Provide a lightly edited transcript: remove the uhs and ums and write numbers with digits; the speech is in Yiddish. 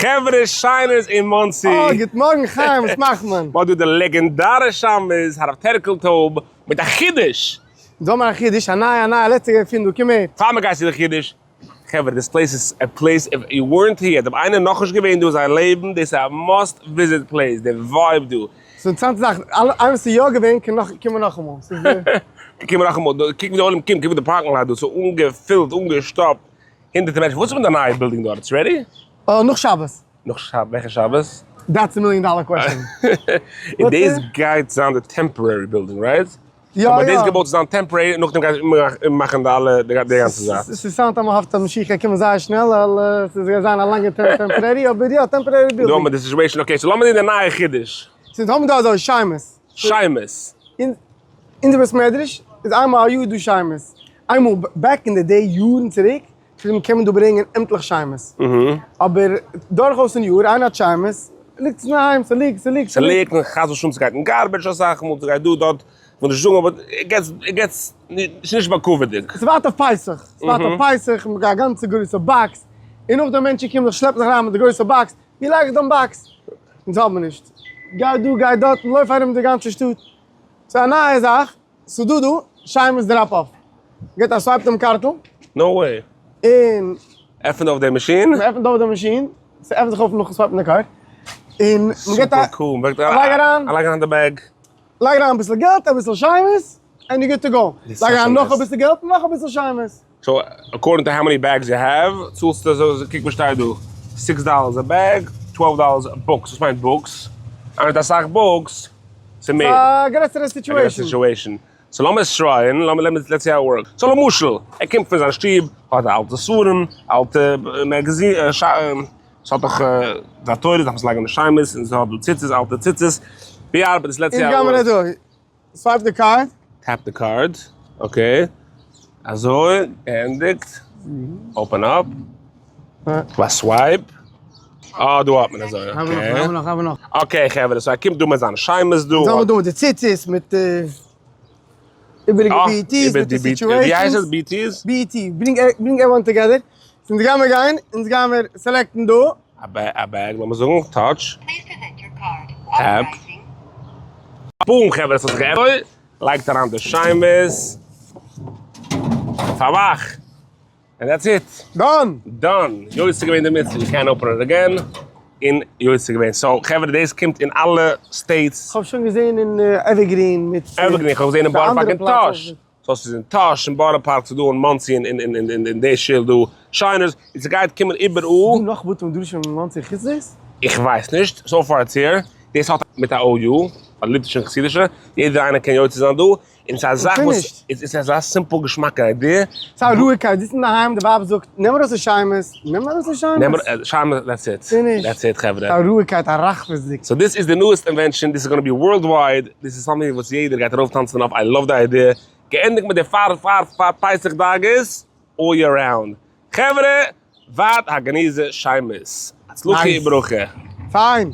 חברה שיינערס אין מאנסי. אה, גוט מארגן חיים, וואס מאכט מען? מ'האט דא די לעגענדארע שמש הרב טערקלטויב מיט א חידוש! אונז האבן א חידוש, א נייע א נייע לעצטיגע ערפינדונג, קום הער. פאר מ'גייט צו די חידוש, חברה this place איז a place if you weren't here, אויב איינער נאכנישט געווען דא אין זיין לעבן, דאס איז א must visit place, די vibe דא. ס'איז אינטערעסאנטע זאך, אלע איינער וואס איז יא געווען קען נאך קומען נאכאמאל, ס'איז די. קומען נאכאמאל, קוק ווי די עולם קומט, קוק ווי די parking lot דא, ס'איז אנגעפילט, אנגעשטאפט. הונדערטער מענטשן, וואס איז מיט די נייע בילדינג דארט? איטס ready? נאך שבת. נאך שבת? וועלכע שבת? That's a million dollar question. און דאס גייט זיין די temporary building, right? יא יא. אבער דאס געבויט צו זיין temporary, נאכדעם גייט מען מאכן די אלע די גאנצע זאך. ס'סאונדט אז מ'האפט אז משיח גייט קומען זייער שנעל, ווייל ס'גייט זיין א לאנגע temporary, אבער יא, temporary building. דא האבן מיר די situation, okay, so לאמיר זען די נייע חידוש. So אונז האבן דא אזוי שמות. שמות. אין אונזער בית מדרש איז איינמאל א יאר דא שמות. איינמאל back in the day יארן צוריק פלעגט מען קומען דא ברענגען עמטליך שמות. אבער דורכאויסן יאר איינער האט שמות ליגט עס אינדערהיים ס'ליגט ס'ליגט ס'ליגט און חס ושלום ס'גייט אין garbage אסאך מאל ס'גייט דא דארט כ'וויל נישט זאגן אבער it gets ס'נישט בכבוד'יג. ס'ווארט אויף פסח ס'ווארט אויף פסח מ'גייט א גאנצע גרויסע box און נאכדעם מענטשן קומען זיך שלעפן זיך אריין מיט די גרויסע box ווי לייג איך דעם box? אונז האבן נישט. גיי דא גיי דארט און לויף ארום די גאנצע שטאט. ס'איז א נייע זאך, ס'איז דא דא, שמות drop off. געט א swipe דעם קארטל. No way. און. עפענט אויף די מאשין. מ'עפענט אויף די מאשין, ס'עפענט זיך אויף נאכן swipe ן די card. און מ'געט א. Super cool. לייג אריין. א לייג אריין די bag. לייג אריין אביסל געלט, אביסל שמות, and you good to go. לייג אריין נאך אביסל געלט און נאך אביסל שמות. So according to how many bags you have, צאלסטו אזוי, קוק וואס שטייט דא, six dollars א bag, 12 dollars א box, וואס מיינט books? איינער האט אסאך books, ס'איז מער. א גרעסערע situation. Situation. So לאמיר עס try ען, לאמיר let's see how it works. So למשל, ער קומט פון זיין שטוב, האט ער אלטע ספרים, אלטע magazine, ס'האט דאך די תורה, דארף מען עס לייגן אין די שמות, און ס'האט דא ציצית, אלטע ציצית, ווי ארבעט עס? Let's see how it works. Swipe די card. Tap די card, okay. אזוי, געענדיגט. Open up. א swipe. אה, דא האט מען אזוי, okay. האבן נאך, האבן נאך. Okay חברה, so ער קומט דא מיט זיינע שמות דא. אונז האבן דא מיט די ציצית, מיט די איבעריגע BETs, מיט די situations. ווי הייסט עס? BETs? BET, bring everyone together. אונז גיימער גיין, אונז גיימער select ן דא. א bag, לאמיר זאגן, touch. Tap. Boom חברה, ס'האט זיך געעפנט. לייגט אריין די שמות. פארמאך. And that's it. Done! Done! יוצא געווען די מצוה, you can open it again. און יוצא געווען. So חברה דאס קומט אין אלע states. כ'האב שוין געזען אין Evergreen מיט. Evergreen, כ'האב געזען אין בארא פארק אין טאהש. So ס'איז אין טאהש אין בארא פארק, ס'איז דא אין מאנסי און אין די שול דא שיינערס, און ס'גייט קומען איבעראל. ס'איז דא נאך בתי מדרשים אין מאנסי חוץ דאס? איך ווייס נישט, so far it's here, דאס האט מיט א OU, א ליטווישע און חסידישע, יעדער איינער קען יוצא זיין דא, און ס'איז א זאך וואס, איז אזא simple געשמאקע idea. ס'איז א רואיגקייט, זיצן אינדערהיים, די ווייב זאגט, נעם ארויס די שמות, נעם ארויס די שמות. נעם ארויס, שמות, that's it, that's it חברה. ס'איז א רואיגקייט, א רחבות'דיג. So this is the newest invention, this is gonna be worldwide, this איז something וואס יעדער גייט ארויפטאנצן אויף, I love the idea. געענדיגט מיט די פאר פאר פאר פסח דאגות, all year round. חברה, ועד הגניזה שמות. הצלחה וברכה. פיין.